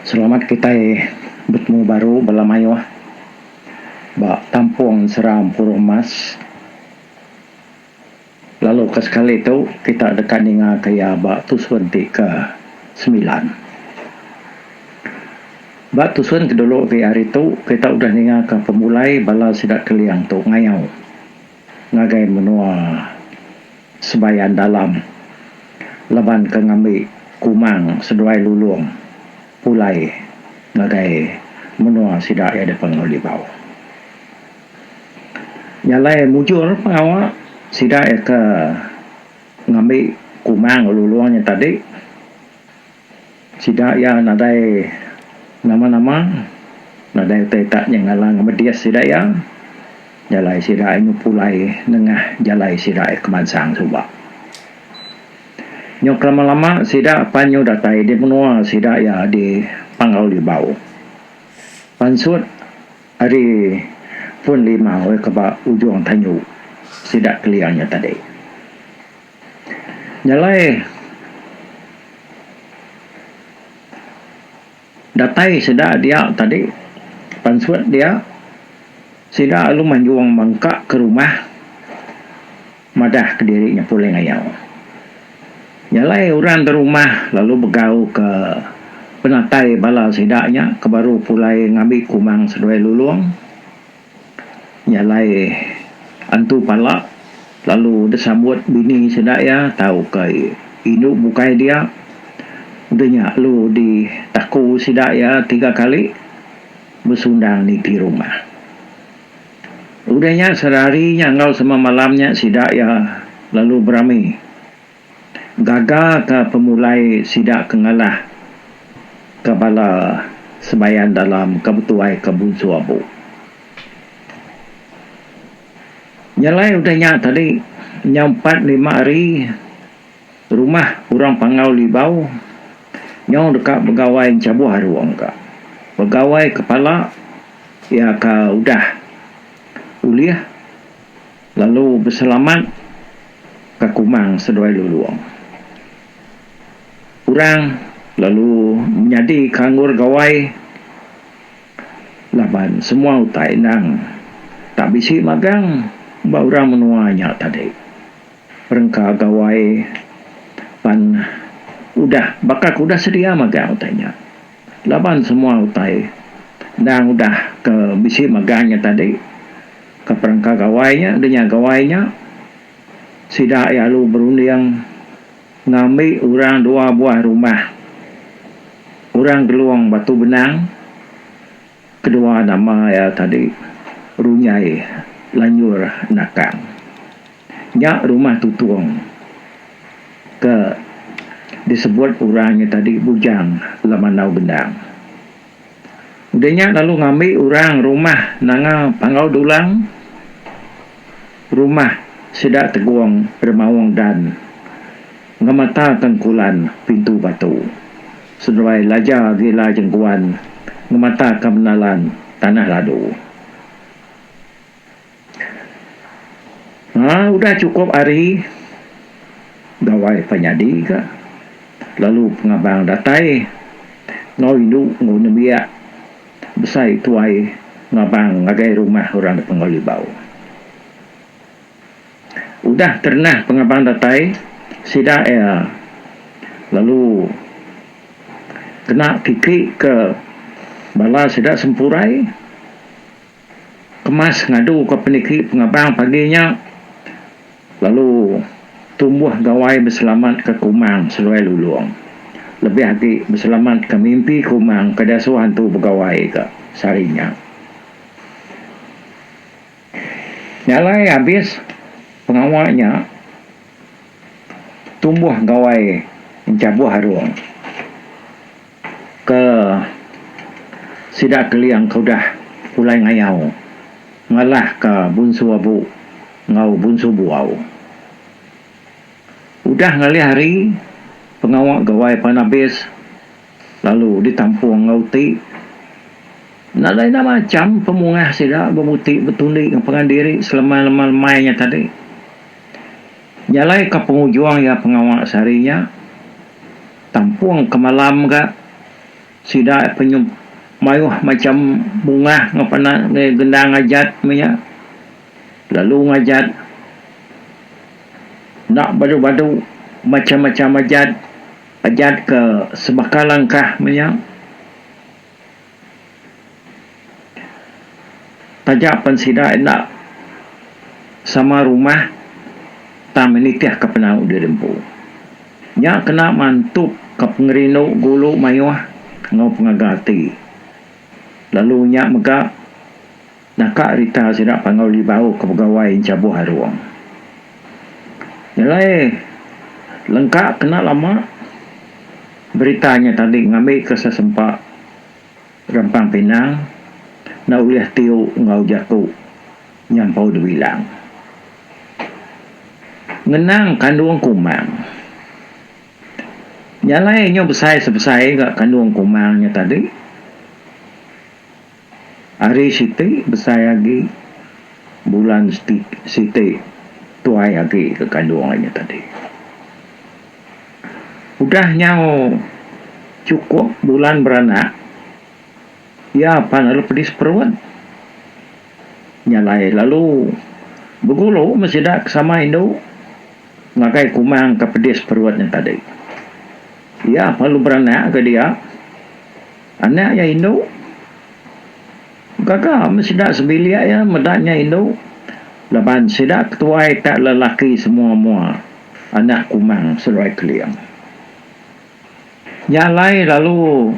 Selamat kitai betemu baru bala mayuh ba Tampung Seram Purung Mas. Lalu ke sekali tu kita deka ninga ke iya ba tusun ti ke semilan. Ba tusun ke dulu agi hari tu kita udah ninga ke pemulai bala sida Keling tu ngayau ngagai menua Sebayan Dalam laban ke ngambi Kumang seduai Lulong pulai ngagai menua sida iya di Panggau Libau. Nya alai mujur pengawa sida iya ke ngambi Kumang enggau Lulong nya tadi sida iya nadai nama-nama nadai utai tak nyengala ngemedis sida iya. Jalai sida inyu pulai nengah jalai sida ke mansang suba. Nyu kelama-lama sida pan nyu datai di menua sida iya di Panggau Libau. Pansut ari pun limau ke ba ujung tanju sida keling nya tadi. Jalai Datai sida dia tadi pansut dia sida lalu manjung mangka ke rumah madah kediri nya pulai ngayau. Nya alai orang da rumah lalu begau ke penatai bala sida nya ke baru pulai ngambi Kumang seduai Lulong. Nya alai antu pala lalu disambut bini sida iya tauka indu bukai dia. Udah nya lalu ditaku sida iya tiga kali besundang niti rumah. Udah nya sehari nya enggau sama malam nya sida iya lalu berami. Gaga ka pemulai sida ke ngalah ka bala sebayan dalam ka betuai ka Bunsu Abu. Nya alai udah nya tadi nyau empat lima hari rumah orang Panggau Libau nyau deka begawai enchabuh arung ka. Begawai kepala iya ka udah ulih. Lalu beselamat ka Kumang seduai Lulong. Orang lalu menyadi ka anggur gawai laban semua utai endang tak bisi magang ba orang menua nya tadi. Perengka gawai pan udah baka ke udah sedia magang utai nya. Laban semua utai endang udah ke bisi magang nya tadi ke perengka gawai nya udah nya gawai nya sida iya lalu berunding ngambi orang dua buah rumah orang Gelong Batu Benang kedua nama iya tadi Runyai Lanjur Nakang. Nya rumah Tutong ke disebut orang nya tadi Bujang Lamandau Gendang. Udah nya lalu ngambi orang rumah Nanga Panggau Dulang, rumah sida Tegong Remaung Dan ngemata Tengkulan Pintu Batu, seduai Laja Gila Jengguan ngemata ka Menalan Tanah Ladu. Haa udah chukup hari gawai pa nyadi ka lalu pengabang datai enggau indu enggau nembiak besai tuai ngabang ngagai rumah orang da Panggau Libau. Udah terenah pengabang datai sida iya lalu kena tiki ke bala sida sempurai. Kemas ngadu ka peniki pengabang pagi nya lalu tumbuh gawai beselamat ka Kumang seduai Lulong. Lebih agi beselamat ka mimpi Kumang ke diasuh antu begawai ka sehari nya. Nya alai abis pengawa nya tumbuh gawai enchabuh arung. Ke sida Keling ke udah pulai ngayau ngalahka Bunsu Abu enggau Bunsu Buau. Udah ngalih hari pengawa gawai pan abis lalu ditampung enggau ti nadai enda macham pemungah sida bebuti betundi enggau pangan diri seleman-leman lemai nya tadi. Nya alai ke pengujung iya pengawa sehari nya. Tampung ke malam ga. Sida penyu mayuh macham bungah enggau pana gendang ngajat meh nya. Lalu ngajat enda badu-badu macham-macham ajat, ajat ke sebaka langkah meh nya. Taja pen sida enda sama rumah tang meh nitihka penau diri empu. Nya kena mantupka pengerindu gulu mayuh enggau pengaga ati. Lalu nya mega naka rita sida Panggau Libau ke begawai enchabuh arung. Nyelai lengka kena lama berita nya tadi ngambika sesempa Rempang Pinang enda ulih tiu enggau jaku nyampau dibilang. Ngenang kandung kumang. Nya alai nyau besai sebesai ga kandung kumang nya tadi. Hari siti besai agi, bulan siti tuai agi ga kandung nya tadi. Udah nyau chukup bulan beranak, iya pan lalu pedis perut. Nya alai lalu begulu meh sida ke sama indu ngagai kumang ke pedis perut nya tadi. Iya pan lalu beranak ga dia. Anak iya indu. Gaga meh sida sebilik iya meda nya indu laban sida ketuai tak lelaki semua-mua anak Kumang seduai Keling. Nya alai lalu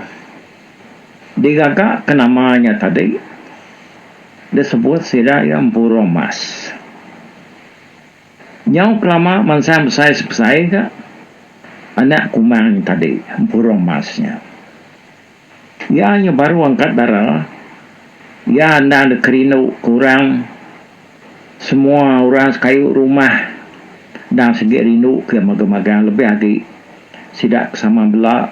digaga ke nama nya tadi disebut sida iya Empurung Mas. Nyau kelama mansang besai sebesai ga anak Kumang nya tadi Empurung Mas nya. Iya nya baru angkat dara. Iya endang dikerindu ke orang. Semua orang sekayu rumah endang sigi rindu ke magang-magang lebih agi sida ke sama bela.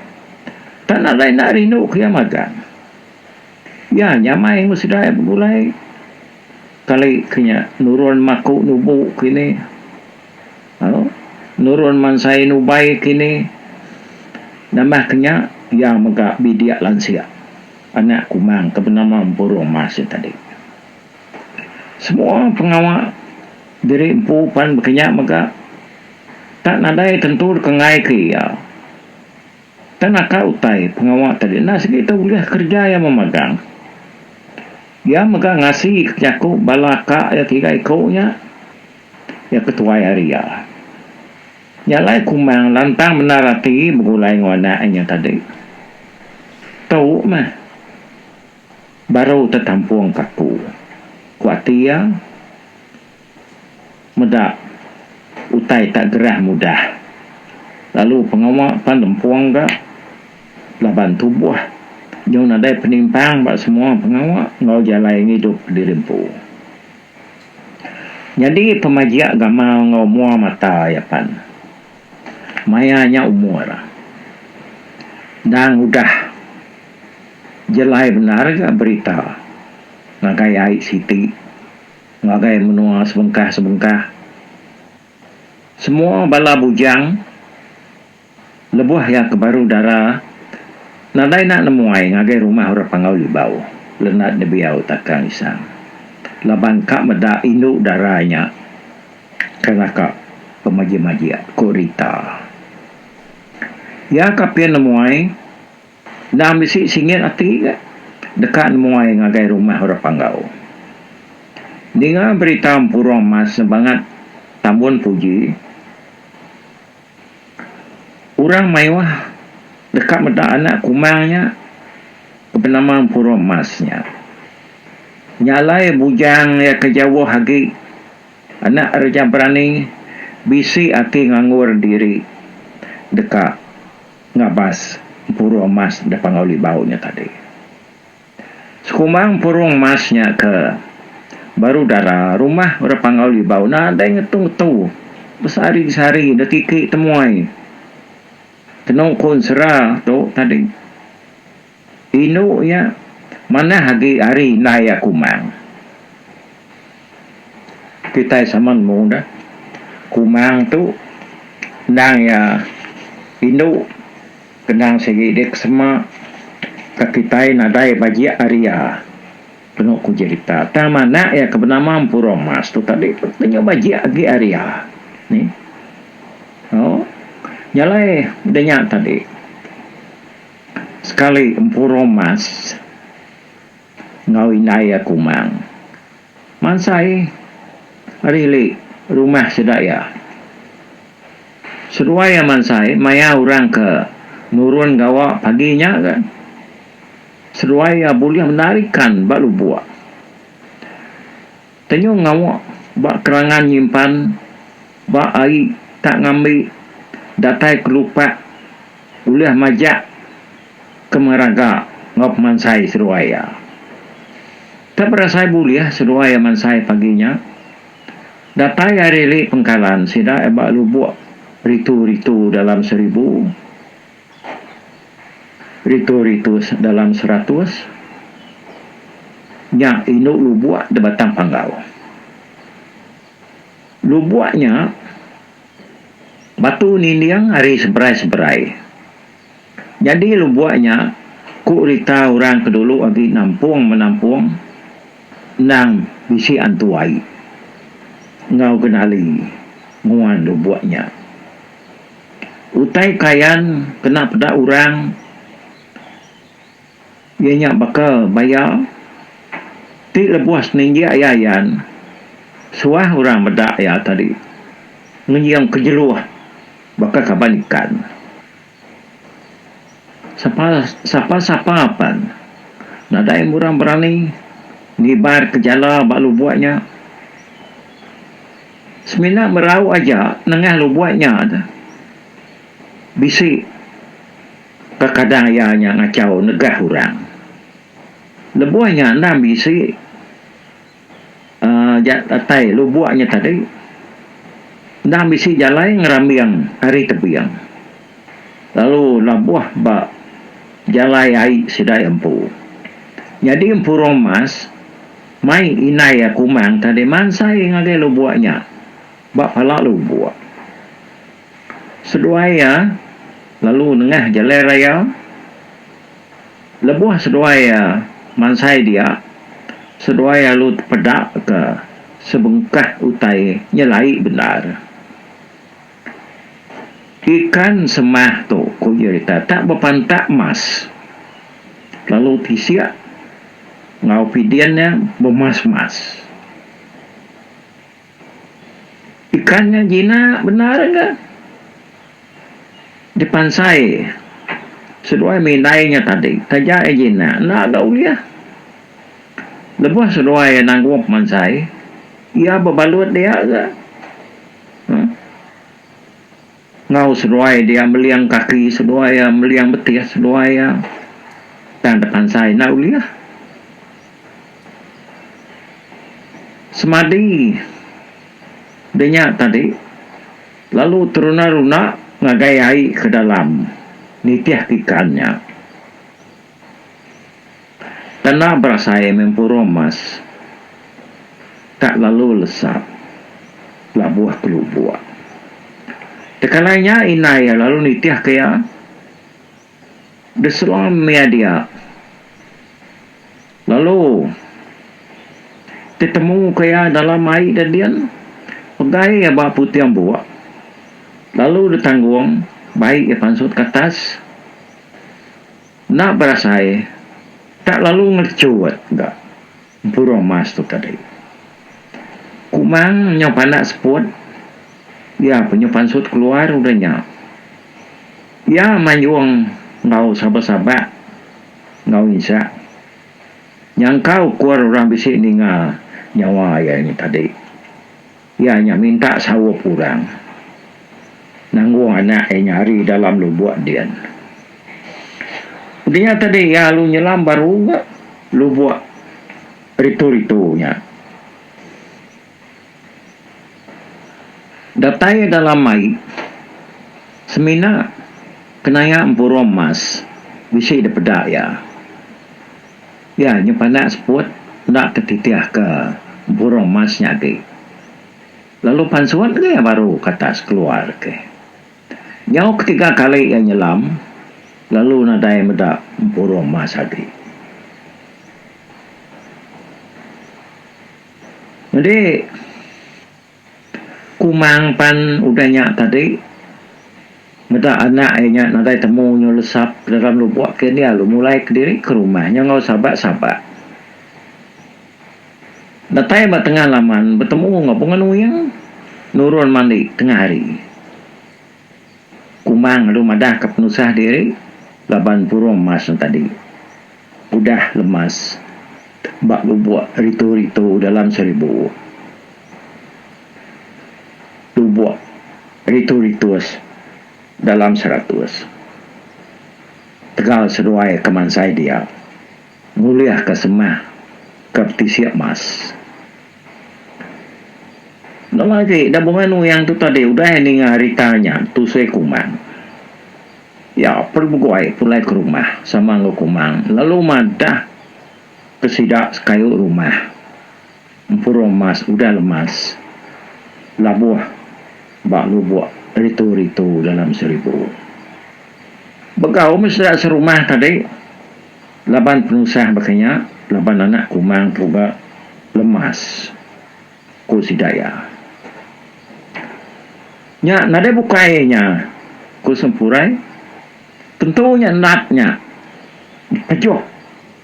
Tang nadai enda rindu ke iya magang. Iya nyamai enggau sida iya begulai. Kali ke nya nurun maku nubu kini. Nurun mansai nubai kini. Nambah ke nya, iya mega bidik lansik anak Kumang ke benama Empurung Mas nya tadi. Semua pengawa diri empu pan baka nya mega tak nadai tentu deka enggai ke iya. Tang naka utai pengawa tadi enda sigi tau ulih kereja iya memagang. Iya mega ngasi ke jaku bala ka iya tiga iku nya. Iya ketuai ari iya. Nya alai Kumang lantang bendar ati begulai enggau anak iya tadi. Tu meh baru tetampung ka aku, ku ati iya meda utai tak gerah mudah lalu pengawa pan lempung ga laban tubuh nyau nadai penimpang ba semua pengawa enggau jalai ngidup diri empu. Nyadi pemajik gamal enggau mua mata iya pan maya nya umur endang udah jelai bendar ga berita ngagai ai siti ngagai menua sebengkah-sebengkah. Semua bala bujang Lebuh iya ke baru dara, nadai enda nemuai ngagai rumah orang Panggau Libau, Lenat Nebiau Takang Isang. Laban ka meda indu dara nya ke naka pemajik-majik, ku Rita. Iya ka pin nemuai, endang bisi singit ati ga deka nemuai ngagai rumah orang Panggau. Ninga berita Empurung Mas bangat Tambun Puji, Orang mayuh deka meda anak kumang nya ke benama Empurung Mas nya. Nya alai bujang iya ke jauh agi anak Raja Berani bisi ati nganggur diri deka ngabas Empurung Mas da Panggau Libau nya tadi. Sekumbang Empurung Mas nya ke baru dara rumah orang Panggau Libau nadai ngetu-ngetu besehari-sehari deh tiki temuai. Kenu ku ensera tu tadi indu nya manah agi ari indai iya Kumang. Kitai sama nemu dah Kumang tu endang iya indu. Kenang sigi dek sema. Ka kitai nadai bajik ari iya, kenu ku jerita. Tang manak iya ke benama Empurung Mas tu tadi tenyu bajik agi ari iya. Nih. Au. Nya alai udah nya tadi sekali Empurung Mas enggau indai iya Kumang mansai ari ili rumah sida iya. Seduai iya mansai maya orang ke nurun gawa pagi nya ga. Seduai iya bulih bendar ikan ba lubok. Tenyu ngawa ba kerangan nyimpan ba ai tak ngambi datai kelupak ulih majak ke meraga enggau pemansai seduai iya. Tak berasai bulih seduai iya mansai pagi nya. Datai ari ili pengkalan sida ba lubok ritu-ritu dalam seribu, ritu-ritu dalam seratus, nya indu lubok da Batang Panggau. Lubok nya batu ninding ari seberai-seberai. Nyadi lubok nya ku rita orang ke dulu agi nampung menampung endang bisi antu ai enggau genali nguan lubok nya. Utai kayan kena peda orang iya nya baka baya ti lebuh seninjik iya ayan suah orang meda iya tadi ngenjing kejeluh baka kaban ikan. Sapa sapa sapa pan nadai orang berani ngibar ke jala ba lubok nya. Semina merau aja nengah lubok nya te bisi kekadang iya nya ngachau negah orang. Lebuh nya endang bisi uhh datai lubok nya tadi endang bisi jalai ngerambing ari tebing. Lalu labuh ba jalai ai sida empu. Nyadi Empurung Mas mai indai iya Kumang tadi mansai ngagai lubok nya ba pala lubok. Seduai iya lalu nengah jalai raya. Lebuh seduai iya mansai dia, seduai lalu tepeda ke sebengkah utai nyelai bendar. Ikan semah tu, ku jerita, tak bepantak mas lalu tisik enggau pidin nya bemas-mas. Ikan nya jinak bendar ga dipansai seduai mindai nya tadi taja iya jinak enda ga ulih. Lebuh seduai nanggung pemansai iya bebalut dia ga. Enggau seduai dia meling kaki seduai iya meling betih seduai iya tang da pansai enda ulih. Semadi da nya tadi lalu teruna-runa ngagai ai ke dalam nitih ke ikan nya. Tanda berasai mempurung mas tak lalu lesap labuh kelubuk. Tekalai nya indai iya lalu nitihka iya diselam iya dia lalu tetemuka iya dalam ai da din pegai iya ba puting buk lalu ditanggung bai iya pansut ke atas. Enda berasai tak lalu ngelechut ga empurung mas tu tadi. Kumang nyau pandak seput iya pe nyau pansut keluar udah nya. Iya manjung enggau sabak-sabak enggau insak nyangka ukur orang bisi ninga nyawa iya nya tadi. Iya nya minta saup orang nanggung anak iya nya ari dalam lubok din. Udah nya tadi iya lalu nyelam baru ga lubok ritu-ritu nya. Datai iya dalam ai semina kenaya empurung mas bisi dipeda iya. Iya nya pandak seput enda tetitihka burung mas nya agi. Lalu pansut ga iya baru ke atas keluar ke. Nyau ketiga kali iya nyelam. Lalu nadai meda empurung mas agi. Nyadi Kumang pan udah nya tadi meda anak iya nya nadai temu nyu lesap ke dalam lubok ke dia lalu mulai kediri ke rumah nya enggau sabak-sabak. Datai ba tengah laman betemu enggau Bunga Nuing nurun mandi tengah hari. Kumang lalu madah ke penusah diri laban purung mas ne tadi udah lemas ba lubok ritu-ritu dalam seribu. Lubok ritu-ritus dalam seratus. Tegal seduai ke mansai dia ngulihka semah ke betisik mas. Nama agi da bungai nuyang tu tadi udah ninga rita nya tusui Kumang. Iya perlu beguai pulai ke rumah sama enggau Kumang lalu madah ke sida sekayu rumah empurung mas udah lemas labuh ba lubuk ritu-ritu dalam seribu. Begau meh sida serumah tadi laban penusah baka nya laban anak Kumang tu ga lemas, ku sida iya. Nya nadai bukai nya, ku Sempurai. Tentu nya nat nya pejuh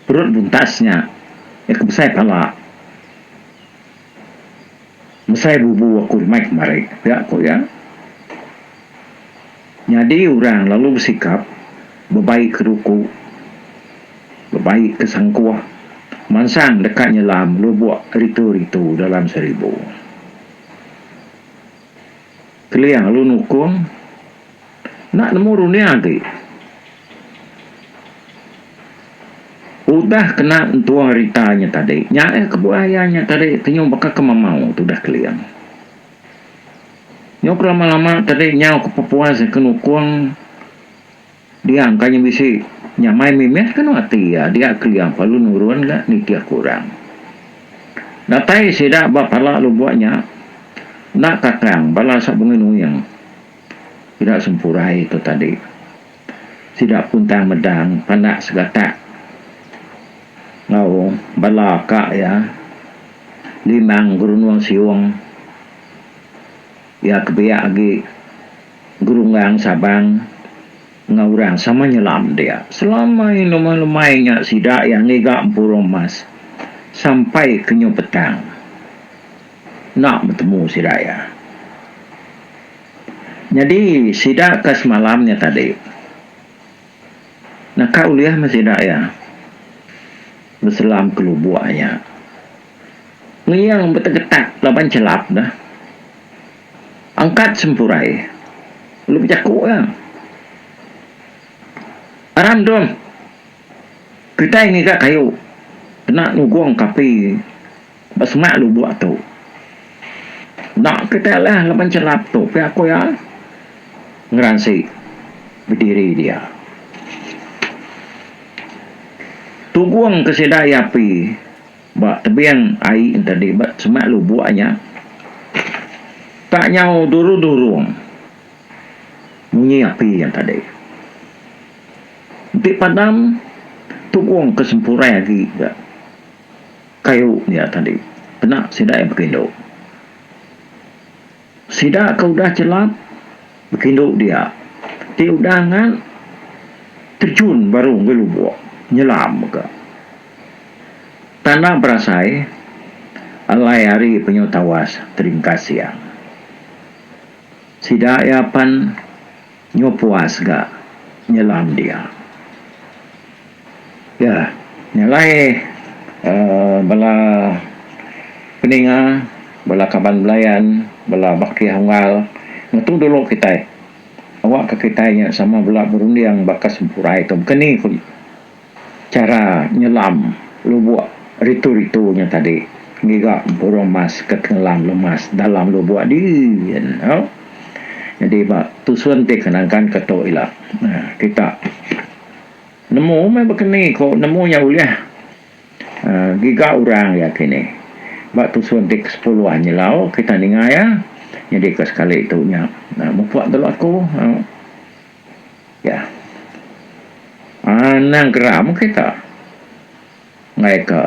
perut buntas nya iya ke besai pala. Mesai bubu aku lemai kemari, pia ku iya. Nyadi orang lalu besikap bebai ke ruku, bebai ke sangkuh, mansang deka nyelam lubok ritu-ritu dalam seribu. Keling lalu nukung enda nemu runding agi. Udah kena entung rita nya tadi, nya iya kebuah iya nya tadi tenyu baka ke mamau tudah Keling. Nyau ke lama-lama tadi nyau ke pepuas ke nukung dia engka nya bisi nyamai mimit ke anu ati iya dia Keling lalu nurun ga nitih ke orang. Datai sida ba pala lubok nya enda kakang bala Sabungai Nuing sida Sempurai tu tadi. Sida puntang medang pandak segatak enggau bala ka iya limang gerunung siung iya ke biak agi gerunggang sabang enggau orang sama nyelam dia. Selamai lemai-lemai nya sida iya ngiga empurung emas sampai ke nyu petang enda betemu sida iya. Nyadi sida ke semalam nya tadi naka ulih meh sida iya beselam ke lubok nya. Ngeyang betegetak laban chelap dah. Angkat sempurai lalu bejaku iya. Aram dom kitai ngiga kayu kena nugong ke api Ba semak lubok tu. Enda kitai alah laban chelap tu pia ku iya ngeransi bediri dia. Tugung ke sida iya api ba tebing ai enti tadi ba semak lubok nya tak nyau durung-durung munyi api nya tadi. Enti padam tugung ke sempurai agi ga. Kayu nya tadi kena sida iya bekindu. Sida ke udah chelap bekindu dia ti udah ngan terjun baru ngagai lubok nyelam mega. Tanda berasai alai hari penyu tawas teringkas siang. Sida iya pan nyu puas ga nyelam dia. Ya, nya alai uhh bala peninga, bala kaban belayan, bala bakih unggal ngetu dulu kitai. Awakka kitai nya sama bela berunding baka sempurai tu baka ni ku chara nyelam lubok ritu-ritu nya tadi ngiga empurung mas ke tengelam lemas dalam lubok din. Nyadi ba tusun ti ke nangkan ke tu ila kita. Nemu meh baka ni ko nemu nya ulih giga orang iya kini. Ba tusun ti ke sepuluh nyelau kita ninga iya nyadi ke sekali tu nya mupuk dulu aku. Ya. Anang geram kita. Enggai ke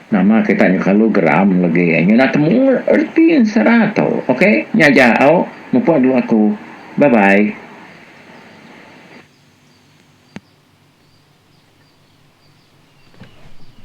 nama kita nyau kelalu geram legi nyau enda temu reti ensera tu. Ok nya aja au mupuk dulu aku. Bye bye.